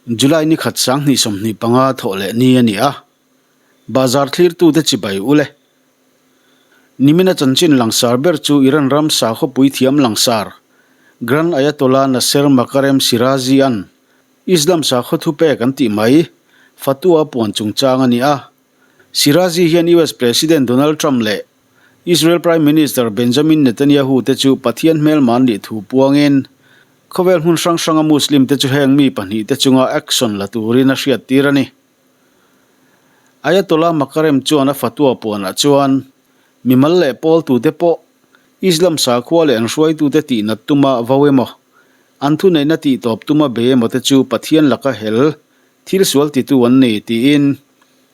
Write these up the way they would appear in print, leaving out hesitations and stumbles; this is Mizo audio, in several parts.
July ni khat 2025 thawh leh ni a ni a, Bazar thlirtute chibai u le. Nimina chanchin langsar ber chu Iran ram sakhawpui thiam langsar, Grand Ayatollah Nasser Makarem Shirazi-a'n Islam sakhaw thupek an tih mai, Fatwa puan chungchang a ni a. Shirazi hian US President Donald Trump leh Israel Prime Minister Benjamin Netanyahu te chu Pathian hmelman nih thu puangin khawvel hmun hrang hranga Muslim te chu heng mi pahnih te chunga action la turin a hriattir a ni. Ayatollah Makarem chuan a fatwa puanah chuan mimal leh pawltute pawh Islam sakhua leh an hruaitute tihnat tuma vo emaw, an thuneihna tihtawp tuma bei emaw te chu Pathian laka hel thil sual titu an ni tiin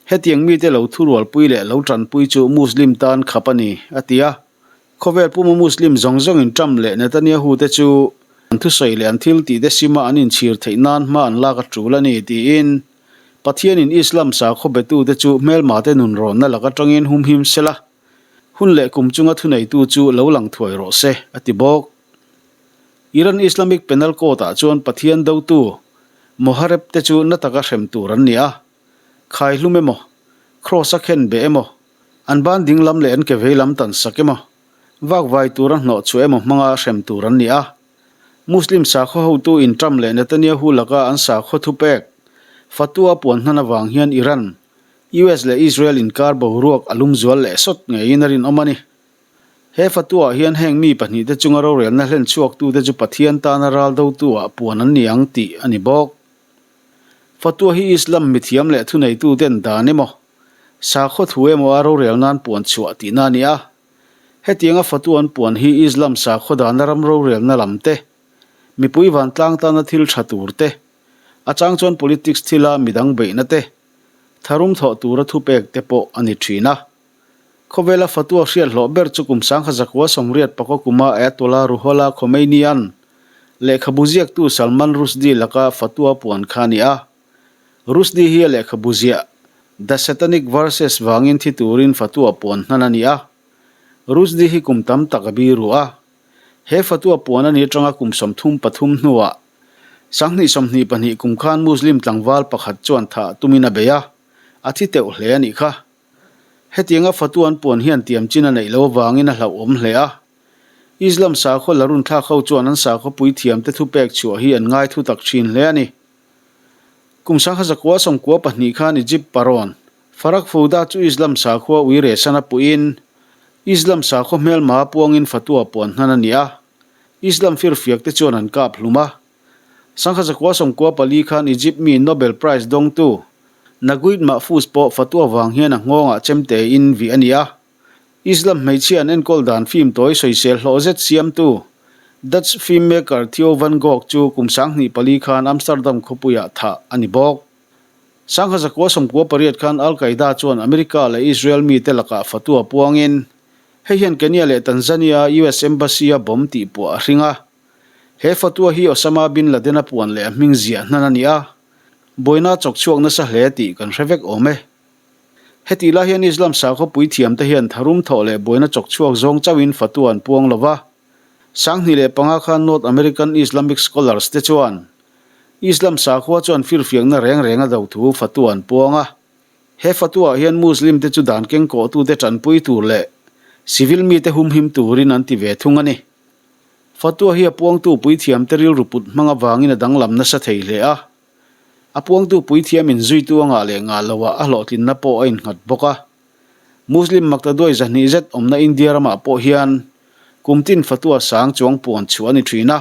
hetiang mite lo thurualpui leh lo tanpui chu Muslim tan khap a ni, a ti a. Khawvel puma Muslim zawng zawngin Trump leh Netanyahu te chu an thusawi leh an thil tihte sima an inchhir theih nan hma an lak a tul a ni tiin Pathianin Islam sakhaw betute chu hmelmate nunrawnna lak atangin humhim sela, hun leh kum chunga thuneitu chu lo lang thuai rawh se, a ti bawk. Iran Islamic Penal Code-ah chuan Pathian dotu Mohareb te chu na taka hrem tur an ni a, khai hlum emaw, kraws a khen beh emaw, an ban ding lam leh an ke vei lam tan sak emaw, vakvai tura hnawh chhuah emaw hmanga hrem tur an ni a. Muslim sakhaw hotu in Trump leh Netanyahu laka an sakhaw thupek, Fatwa puan hnan avang hian Iran, US leh Israel inkar boruak a lum zual leh sawt ngeiin a rinawm a ni. He Fatwa-ah hian heng mi pahnihte chunga rorelna hlen chhuaktute chu Pathian tana ral dotu-ah puan an ni ang tih a ni bawk. Fatwa hi Islam mithiam leh thuneituten dan emaw, sakhaw thu emaw a rorel nan puan chhuah tihna a ni a. Hetianga Fatwa an puan hi Islam sakhaw dana ram rorelna lam te, mipui vantlang tana thil tha tur te, a chang chuan politics thila midang beihna te, tharum thawh tura thupek te pawh a ni thin a. Khawvela Fatwa hriat hlawh ber chu kum 1980 pakaw kuma Ayatollah Ruhollah Khomeini-a'n lehkhabu ziaktu Salman Rushdie laka Fatwa puan kha a ni a. Rushdie hi a lehkhabu ziah The Satanic Verses vangin thi turin Fatwa puan hnan a ni a. Rushdie hi kum tam tak a biru a. He Fatwa puan a ni atanga kum 33 hnuah 2022 kum khan Muslim tlangval pakhat chuan thah tumin a bei a, a thi teuh hle a nih kha. Hetianga fatu an puan hian tiam chin a neih loh avangin a hlauhawm hle a. Islam sakhaw la runthlak ho chuan an sakhaw puithiamte thupek chhuah hi an ngai thu tak thin hle a ni. Kum 1992 khan Egypt parawn Farag Fouda chu Islam sakhua ui rehsan a puhin Islam sakhaw hmelma puangin fatua puan hnan a ni a. Islam firfiakte chuan an kap hlum a. 1994 khan Egypt mi Nobel Prize dawngtu Naguib Mahfouz pawh fatwa vang hian a nghawngah chemte in vih a ni a. Islam hmeichhia an enkawl dan film tawi sawisel hlawh zet siamtu Dutch filmmaker Theo van Gogh chu kum 2004 khan Amsterdam khawpuiah thah a ni bawk. 1998 khan Al-Qaeda chuan America leh Israel mite lakah fatwa puangin hei hian Kenya leh Tanzania-a US Embassy-a bomb tihpuah a hring a. He fatwa hi Osama bin Laden-a puan leh a hming ziah hnan a ni a, buaina a chawk chhuak nasa hle tih kan hre vek awm e. Hetih lai hian Islam sakhaw puithiamte hian tharum thawh leh buaina chawk chhuak zawng chauhin fatwa an puang lo va. 2005 khan North American Islamic Scholars te chuan Islam sakhua chuan firfiakna reng reng a do thu fatwa an puang a. He fatwa-ah hian Muslim te chu dan kengkawhtute tanpui tur leh civil mite humhim turin an ti ve thung a ni. Fatwa hi a puangtu puithiamte rilru put hmang avangin a danglam nasa thei hle a. A puangtu puithiam inzuitu a ngah leh ngah loah a hlawhtlinna pawh a innghat bawk a. Muslim maktaduai 200 zet awmna India ramah pawh hian kum tin fatwa sang chuang puan chhuah a ni thin a.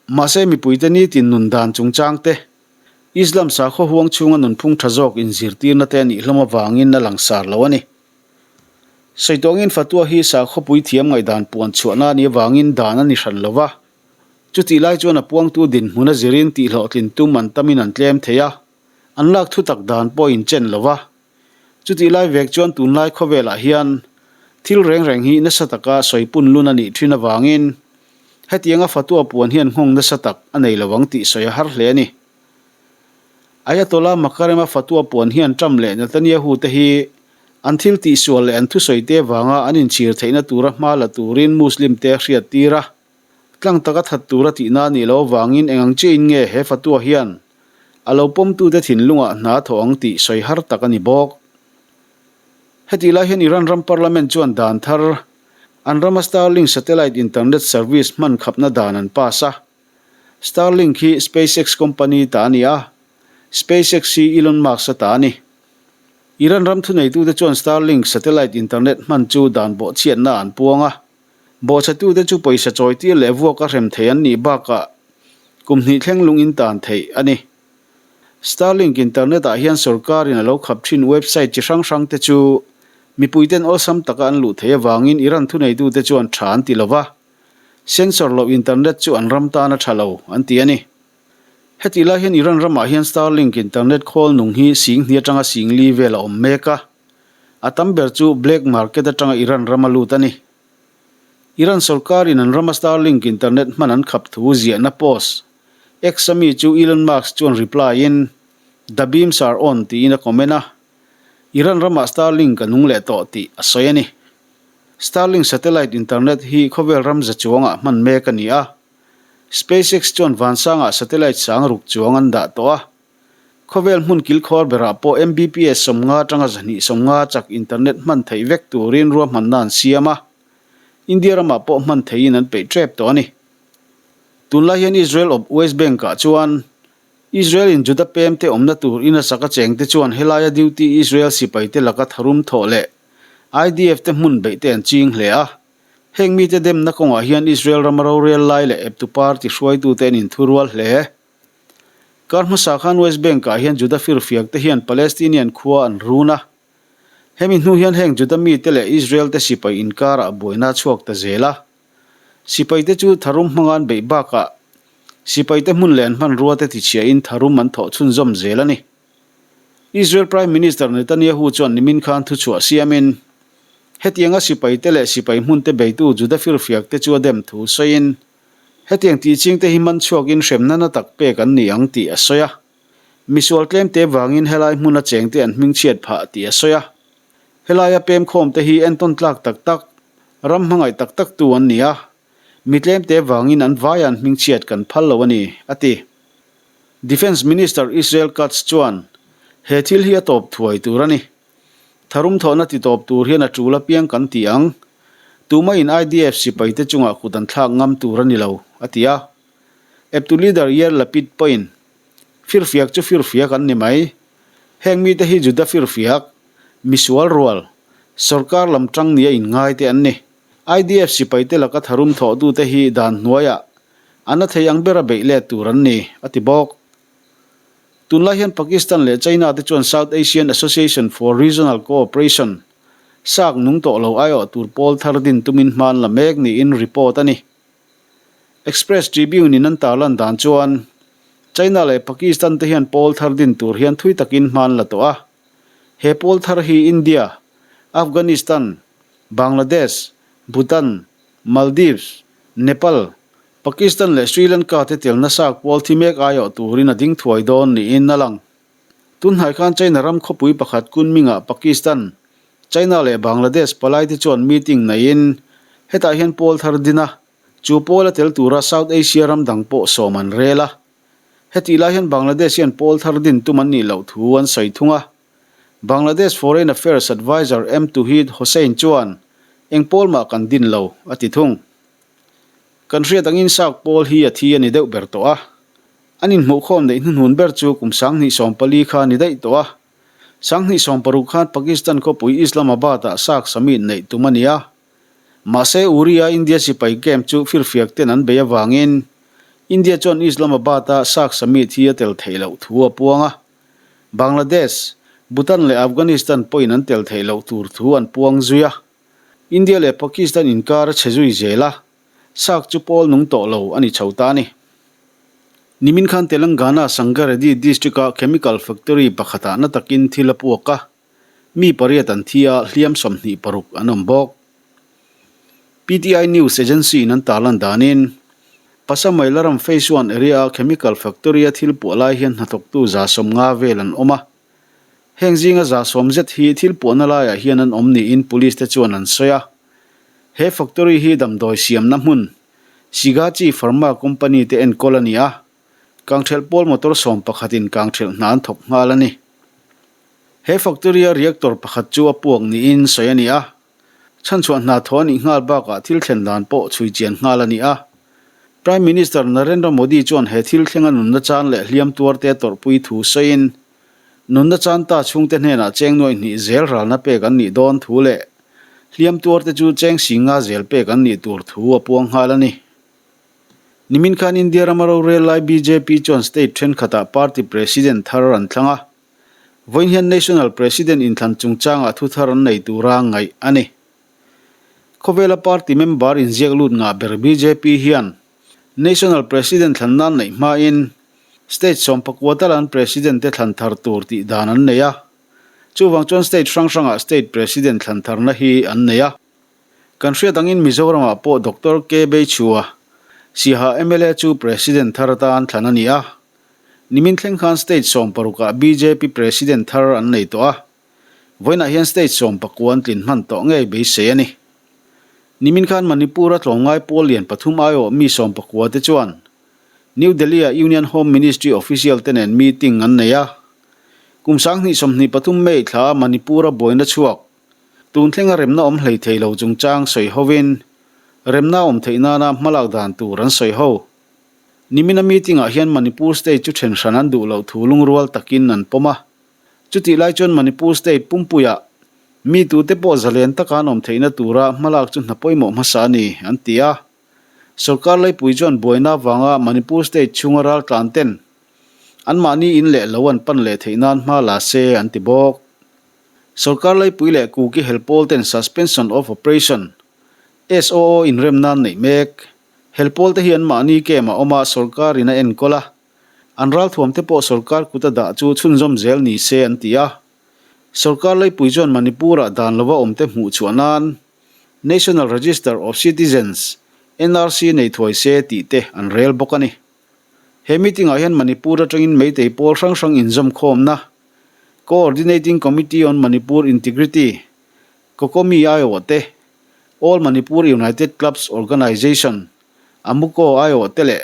Mahse mipuite nitin nun dan chungchang te, Islam sakhaw huang chhunga nunphung tha zawk inzirtirna te a nih hlawm avangin a langsar lo a ni. Sawi tawngin Fatwa hi sakhaw puithiam ngaihdan puan chhuahna a nih avangin dan a ni hran lo va. Chutih lai chuan a puangtu dinhmun a zirin tihhlawhtlin tum an tamin an tlem thei a, an lak thutak dan pawh a inchen lo va. Chutih lai vek chuan tunlai khawvelah hian thil reng reng hi nasa taka sawi pun lun a nih thin avangin hetianga Fatwa puan hian nghawng nasa tak a nei lo ang tih sawi a har hle a ni. Ayatollah Makarema Fatwa puan hian Trump leh Netanyahu te hi an thil tihsual leh an thusawi te vanga an inchhir theihna tura hma la turin Muslim te a hriat tir a. Tlang taka that tura tihna a nih loh avangin eng ang chiahin nge he Fatwa hian A lo pawmtute thinlungah hna a thawh ang tih sawi har tak a ni bawk. Hetih lai hian Iran ram parliament chuan dan thar, an rama Starlink satellite internet service hman khapna dan an pass a. Starlink hi SpaceX company ta a ni a, SpaceX hi Elon Musk-a ta a ni. Iran ram thuneitute chuan Starlink satellite internet hman chu dan bawhchhiatna an puang a. Bawhchhetute chu pawisa chawitir leh vuaka hrem thei an nih bakah kum hnih thleng lung in tan theih a ni. Starlink internet ah hian sorkarin a lo khap thin website chi hrang hrang te chu mipuiten awlsam taka an luh theih avangin Iran thuneitute chuan tha an ti lova, sensor loh internet chu an ram tan a tha lo an ti a ni. Hetih lai hian Iran ramah hian Starlink internet khawl nung hi sing hnih atanga sing li vel a awm mek a. A tam ber chu black market atanga Iran rama lut a ni. Iran sorkarin an rama Starlink internet hman an khap thu ziahna post X a mi chu Elon Musk chuan reply in, The beams are on tiin a comment a. Iran ramah Starlink a nung leh tawh tih a sawi a ni. Starlink satellite internet hi khawvel ram za chuangah hman mek a ni a. SpaceX chuan vansangah satellite sang ruk chuang an dah tawh a. Khawvel hmun kilkhawr berah pawh Mbps 50 atanga 250 chak internet hman theih vek turin ruahmanna an siam a, India ramah pawh hman theihin an peih tep tawh a ni. Tunlai hian Israel awp West Bank-ah chuan Israel-in Juda pemte awmna tur ina sak a chengte chuan helaia duty Israel sipaite laka tharum thawh leh IDF te hmun beihte an ching hle a. Heng mite demna kawngah hian Israel rama rorel lai leh eptu party hruaitute an inthurual hle. Kar hmasa khan West Bank-ah hian Juda firfiak te hian Palestinian khua an run a. Hemi hnu hian heng Juda mite leh Israel te sipai inkarah buaina a chhuak ta zel a. Sipai te chu tharum hmanga an beih bakah sipai te hmun leh an hmanrua te tichhiahin tharum an thawh chhunzawm zel a ni. Israel Prime Minister Netanyahu chuan nimin khan thuchhuah siamin hetianga sipai te leh sipai hmun te beitu Juda firfiak te chu a dem thu sawiin, Hetiang tih chingte hi man chhuakin hremna na tak pek an ni ang tih a sawi a. Misual tlemte vangin helai hmuna chengte an hmingchhiat phah tih a sawi a. Helaia pemkhawmte hi entawn tlak tak tak, ram hmangaih tak taktu an ni a. Mi tlemte vangin an vaia an hmingchhiat kan phal lo a ni, a ti. Defence Minister Israel Katz chuan, He thil hi a tawp thuai tur a ni. Tharum thawhna ti tawp tur hian a tul apiang kan ti ang. Tumahin IDF sipaite chungah kut an thlak ngam tur a ni lo, a ti a. Eptu leader Yair Lapid pawhin, Firfiak chu firfiak an ni mai. Heng mite hi Juda firfiak, misual rual, sorkar lam tang nia inngaite an ni. IDF sipaite laka tharum thawhtute hi dan hnuaiah a na thei ang bera beih let tur an ni, a ti bawk. Tunlai hian Pakistan leh China te chuan South Asian Association for Regional Cooperation, SAARC, nung tawh lo aiawh tur pawl thar din tumin hma an la mek niin report a ni. Express Tribune in an tarlan dan chuan China leh Pakistan te hian pawl thar din tur hian thui takin hma an la tawh a. He pawl thar hi India, Afghanistan, Bangladesh, Bhutan, Maldives, Nepal, Pakistan leh Sri Lanka te telna sak pawl thi mek aiawh turin a ding thuai dawn niin a lang. Tunhnai khan China ram khawpui pakhat Kunming-ah Pakistan, China leh Bangladesh palai te chuan meeting neiin hetah hian pawl thar din a, chu pawl a tel tura South Asia ram dang pawh sawm an rel a. Hetih lai hian Bangladesh hian pawl thar din tum an nih loh thu an sawi thung a. Bangladesh Foreign Affairs Adviser M Touhid Hossain chuan eng pawl mah kan din lo, a ti thung. Kan hriat angin Sauk pawl hi a thi a ni deuh ber tawh a. An inhmuhkhawm neih hnuhnun ber chu kum 2014 kha a ni daih tawh a. 2016 khan Pakistan khawpui Islamabad-ah Sauk Summit neih tum a ni a. Mahse Uri-a India sipai camp chu firfiak ten an bei avangin India chuan Islamabad-a Sauk Summit hi a tel theih loh thu a puang a. Bangladesh, Bhutan leh Afghanistan pawhin an tel theih loh tur thu an puang zui a. India leh Pakistan inkar a chhe zui zel a, SAARC chu pawl nung tawh lo a ni chho ta a ni. Nimin khan Telangana Sangareddy district-a chemical factory pakhatah na takin thil a puak a, mi pariat an thi a, hliam 26 an awm bawk. PTI News agency-in an tarlan danin, Pasamaila Phase One area-a chemical factory-a thil puah lai hian hnathawktu 150 vel an awm a, Heng zinga 100 zet hi thil puahna laiah hian an awm niin police te chuan an sawi a. He factory hi damdawi siamna hmun, Sigachi Pharma company te enkawl a ni a. Kangthelh pawl motor sawm pakhatin kangthelh hna an thawk nghal a ni. He factory-a reactor pakhat chu a puak niin sawi a ni a. Chhanchhuah hna thaw a nih nghal bakah thil thlen dan pawh chhui chian nghal a ni a. Prime Minister Narendra Modi chuan he thil thlenga nunna chan leh hliam tuarte a tawrhpui thu sawiin, nunna chan ta chhungte hnenah cheng nuaih hnih zel ralna pek an nih dawn thu leh hliam tuarte chu cheng singa zel pek an nih tur thu a puang nghal a ni. Nimin khan India rama rorel lai bjp chuan state thenkhatah party president thar an thlang a. Vawiin hian National President inthlan chungchangah thu thar an nei tura ngaih a ni. Khawvela party member inziak lut ngah ber bjp hian National President thlan nan neih hmain state sawmpakua tala an President te thlan thar tur tih dan an nei a. Chuvang chuan state hrang hrangah state President thlan tharna hi an nei a. Kan hriat angin Mizoramah pawh Doctor K. Beichhua, Siaha mla chu President thar atan thlan a ni a. Nimin thleng khan state sawmparukah bjp President thar an nei tawh a. Vawiinah hian state sawmpakua an tlin hman tawh ngei beisei a ni. Nimin khan Manipur-a tlawmngai pawl lian pathum aiawh mi sawmpakua te chuan New Delhi-a Union Home Ministry official te nen meeting an nei a. Kum 2023 May thla Manipur-a buaina chhuak Tun thlenga remna awm hlei thei lo chungchang sawi hovin remna awm theih nana hmalak dan tur an sawi ho. Nimina meeting-ah hian Manipur state chu then hran an duh loh thu lungrual takin an pawm a. Chutih lai chuan Manipur state pumpuiah mi tute pawh zalen taka an awm theihna tura hmalak chu hna pawimawh hmasa a ni, an ti a. Sorkar laipui chuan buaina avanga Manipur state chhunga raltlan ten anmahni in leh lo an pan leh theih nan hma la se an ti bawk. Sorkar laipui leh Kuki hel pawl ten Suspension of Operation, SOO, inrem nan neih mek. Hel pawl te hi anmahni camp a awm a, sorkar in a enkawl a. An ralthuam te pawh sorkar kut a dah chu chhunzawm zel ni se an ti a. Sorkar laipui chuan Manipur-ah dan lova awm te hmuh chhuah nan National Register of Citizens, NRC, nei thuai se tih te an rel bawk a ni. He meeting-ah hian Manipur atangin Meitei pawl hrang hrang inzawmkhawmna, Coordinating Committee on Manipur Integrity, Cocomi aiawh te, All Manipur United Clubs Organisation, AMUCO, aiawh te leh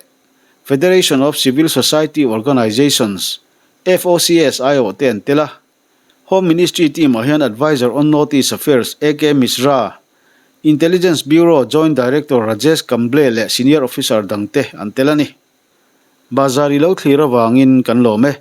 Federation of Civil Society Organisations, FOCS, aiawh te an tel a. Home Ministry team-ah hian Adviser on North East Affairs AK Mishra, Intelligence Bureau Joint Director Rajesh Kamble leh senior officer dangte an tel a ni. Bazar i lo thlir avangin kan lawm e.